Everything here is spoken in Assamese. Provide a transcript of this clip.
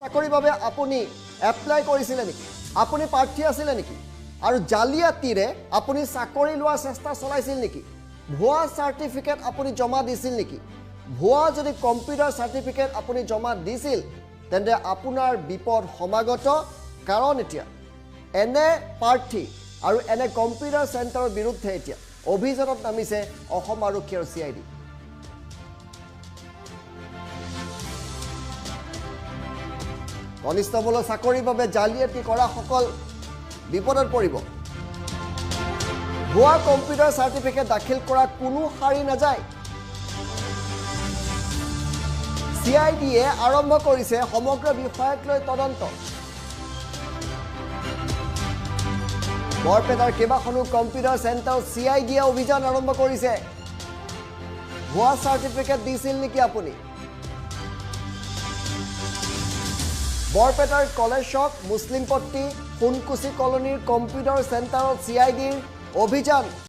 চাকৰিৰ বাবে আপুনি এপ্লাই কৰিছিলে নেকি? আপুনি প্ৰাৰ্থী আছিলে নেকি? আৰু জালিয়াতিৰে আপুনি চাকৰি লোৱাৰ চেষ্টা চলাইছিল নেকি? ভুৱা চাৰ্টিফিকেট আপুনি জমা দিছিল নেকি? ভুৱা যদি কম্পিউটাৰ চাৰ্টিফিকেট আপুনি জমা দিছিল তেন্তে আপোনাৰ বিপদ সমাগত। কাৰণ এতিয়া এনে প্ৰাৰ্থী আৰু এনে কম্পিউটাৰ চেণ্টাৰৰ বিৰুদ্ধে এতিয়া অভিযানত নামিছে অসম আৰক্ষী আৰু চি I D. কনিষ্টবলৰ চাকৰিৰ বাবে জালিয়াতি কৰাসকল বিপদত পৰিব। ভুৱা কম্পিউটাৰ চাৰ্টিফিকেট দাখিল কৰা কোনো সাৰি নাযায়। চি I ডিয়ে আৰম্ভ কৰিছে সমগ্ৰ বিষয়ক লৈ তদন্ত। বৰপেটাৰ কেইবাখনো কম্পিউটাৰ চেণ্টাৰত চি I ডিয়ে অভিযান আৰম্ভ কৰিছে। ভুৱা চাৰ্টিফিকেট দিছিল নেকি আপুনি? বৰপেটাৰ কলেজ চক, মুছলিমপট্টি, সোণকুচি কলনীৰ কম্পিউটাৰ চেণ্টাৰত চি I ডিৰ অভিযান।